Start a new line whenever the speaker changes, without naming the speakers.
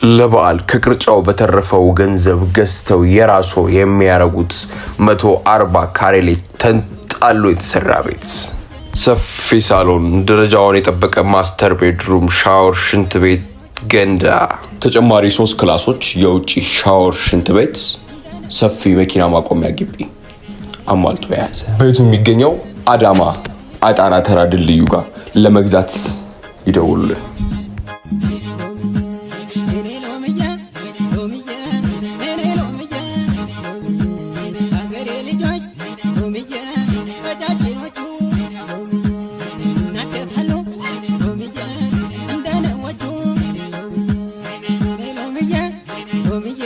ለበዓል ከቅርጫው በተረፈው ገንዘብ ገዝተው የራሶ የሚያረጉት 140 ካሬ ላይ ተንጣሎ የተሰራ ቤት፣ ሰፊ ሳሎን፣ ደረጃውን የጠበቀ master bedroom፣ ሻወር፣ ሽንት ቤት፣ ገንዳ፣ ተጨማሪ ሶስት ክላሶች፣ የውጭ ሻወር፣ ሽንት ቤት፣ ሰፊ መኪና ማቆሚያ ግቢ አሟልቶ የያዘ። ቤቱ የሚገኘው አዳማ አጣና ተራ ድልድዩ ጋር። ለመግዛት ይደውሉልን።
እኔ ሎምዬ ሎምዬ፣ እኔ ሎምዬ፣ ሀገሬ ልጆች ሎምዬ፣ ቀጫጭኖቹ ይናደፋሉ ሎምዬ እንደ ንቦቹ። እኔ ሎምዬ ሎምዬ።